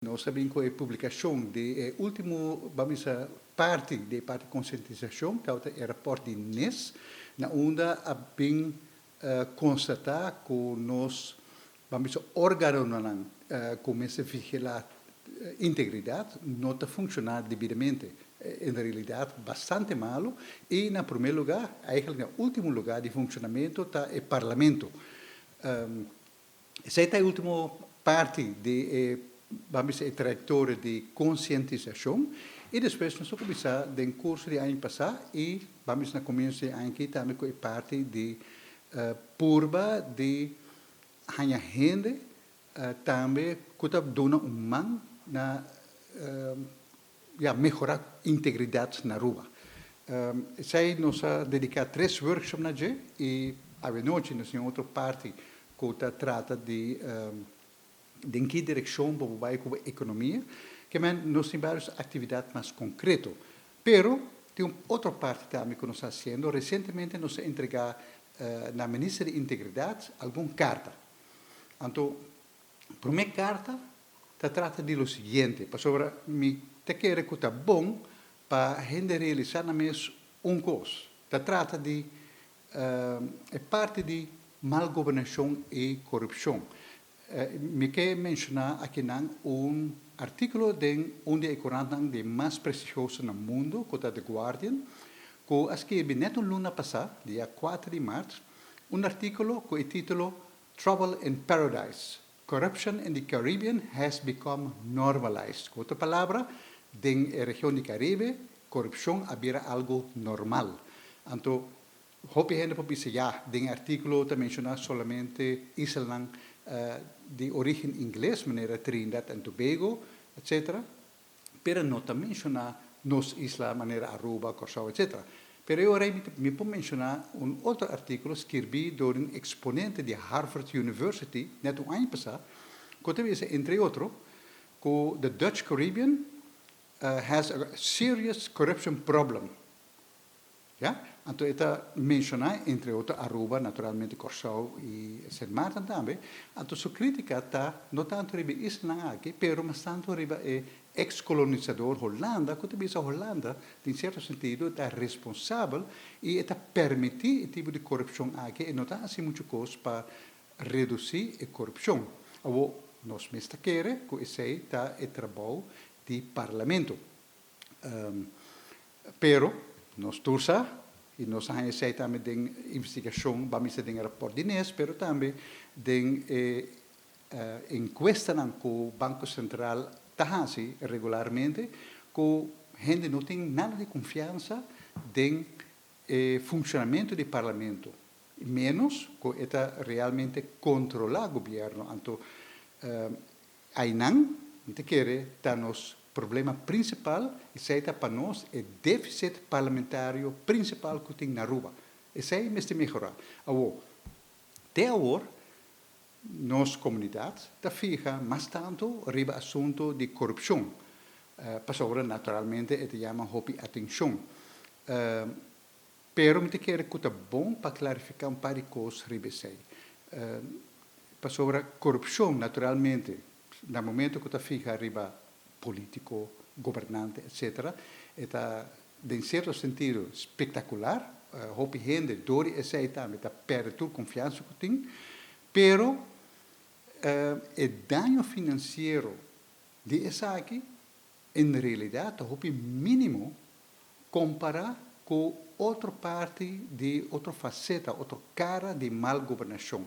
Nos a bin ku e publikashon di e último, ban bisa, parti di e parti konsientisashon, tabata e rapòrt di NIS, na unda a bin konstatá ku nos, ban bisa, órganonan ku mester vigilá integridat no ta funshoná debidamente. En realidat bastante malu i na promé lugá, eigenlijk na último lugá di funshonamentu ta e parlamento. Esei ta e último parti di e, ban bisa, e trayektoria di konsientisashon. I despues nos a kuminsá den kurso di aña pasá i, ban bisa, na komienso di e aña aki tambe ku e parti di purba di haña hende tambe ku ta duna un man na, ya, mehorá integridat na Aruba. Esei nos a dediká tres workshop na dje i awenochi nos tin otro parti ku ta trata di den ki direkshon bo por bai ku bo ekonomia. Ke men nos tin vários aktividat mas konkreto. Pero tin un otro parti tambe ku nos ta hasiendo. Resientemente nos a entregá na Minister di Integridat algun karta. Anto promé karta ta trata di lo siguiente, pasobra mi ta kere ku ta bon pa hende realisá nan mes un kos. Ta trata di e parti di mal gobernashon i korupshon. Mi ke menshoná akinan un artíkulo den un di e korantnan di mas prestigioso na mundu, ku ta The Guardian, ku a skirbi nèt un luna pasá, dia 4 di mart, un artíkulo ku e título Trouble in Paradise, Corruption in the Caribbean has become normalized. Ku otro palabra, den e region di Caribe, korupshon a bira algu normal. Anto, hopi hende por bisa, ya, den e artíkulo ta menshoná solamente islanan di orígen ingles, manera Trinidad and Tobago, etcetera, pero no ta menshoná nos isla manera Aruba, Kòrsou, etcetera. Pero e ora ei mi por menshoná un otro artíkulo skirbí dor un eksponente di Harvard University nèt un aña pasá, ku ta bisa, entre otro, ku the Dutch Caribbean has a serious corruption problem. Ya, anto e ta menshoná entre otro Aruba, naturalmente Kòrsou i Sint Maarten tambe. Anto su krítika ta no tantu riba e islanan aki, pero mas tantu riba e eks-kolonisador Holanda, ku ta bisa Holanda den sierto sentido ta responsabel i e ta permití e tipo di korupshon aki, e no ta hasi muchu kos pa redusí e korupshon. Awor, nos mes ta kere ku esei ta e trabou di parlamento. Pero, nos tur sa, i nos a haña esei tambe den investigashon, ban bisa den e rapòrt di Nes, pero tambe den e enkuestanan ku Banko Sentral ta hasi regularmente, ku hende no tin nada di konfiansa den e funshonamentu di parlamento, ménos ku e ta realmente kontrolá gobièrnu. Anto, Einan, mi ta kere, ta nos problema principal, esey ta pa nos e deficit parlamentario principal cu tin na Aruba. Esey mester mehora. Awor, te awor, nos comunidad ta fiha mas tanto riba asunto di corupcion, pasobra naturalmente e ta yama hopi atencion. Pero mi ta kere ku ta bon pa klarifiká un par di kos riba esei. Pasobra korupshon, naturalmente, na momento ku ta fiha riba polítiko, gobernante, etsetera, e ta den sierto sentido spektakular. Hopi hende dor di esei tambe ta pèrdè tur konfiansa ku tin. Pero e daño finansiero di esaki en realidat ta hopi mínimo Kompará ku otro parti di otro faseta, otro kara di mal gobernashon.